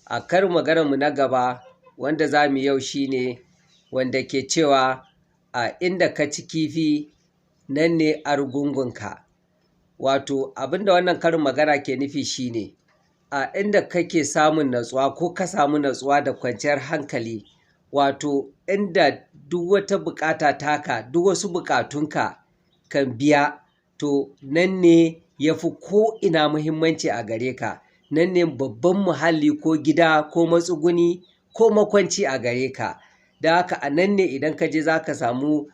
A karin maganarmu na gaba wanda za mu yau shine wanda ke cewa a inda ka ci kifi nan ne argungunka. Wato abinda wannan karin magana ke nufi shine a inda kake samun natsuwa ko ka samu natsuwa da kwanciyar hankali, wato inda duk wata buƙata taka, duk wasu buƙatunka kan biya, to nan ne ya fi ko'ina muhimmanci a gare ka. Nan ne babban muhalli ko gida ko matsuguni ko makwanci a gare ka. Don haka a nan ne idan ka je za ka samu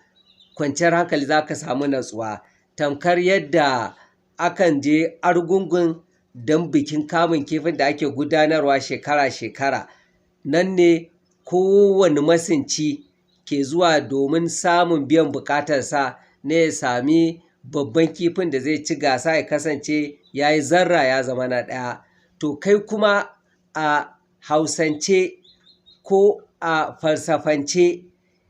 kwanciyar hankali, za ka samu natsuwa. Tamkar yadda akan je Argungun don bikin kamun kifin da ake gudanarwa shekara-shekara. Nan ne kowane masunci ke zuwa domin samun biyan buƙatarsa na ya sami babban kifin da zai ci gasa ya kasance ya yi zarra ya zama na ɗaya. To kai kuma a Hausance ko a falsafance,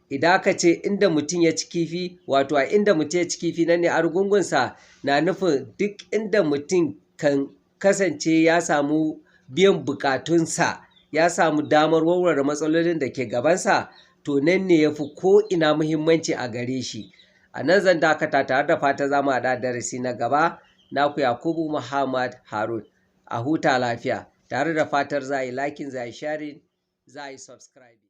idan aka ce inda mutum ya ci kifi, wato a inda mutum ya ci kifi nan ne argungunsa, na nufin duk inda mutum kan kasance ya samu biyan buƙatunsa, ya samu damar warware matsalolin da ke gabansa, to nan ne ya fi ko'ina muhimmanci a gare shi. A nan zan dakata tare da fata za mu haɗu a darasi na gaba. Naku Yakubu Muhammad Harun. A huta lafiya. Tare da fatar za a yi liking, za a yi sharing, za a yi subscribing.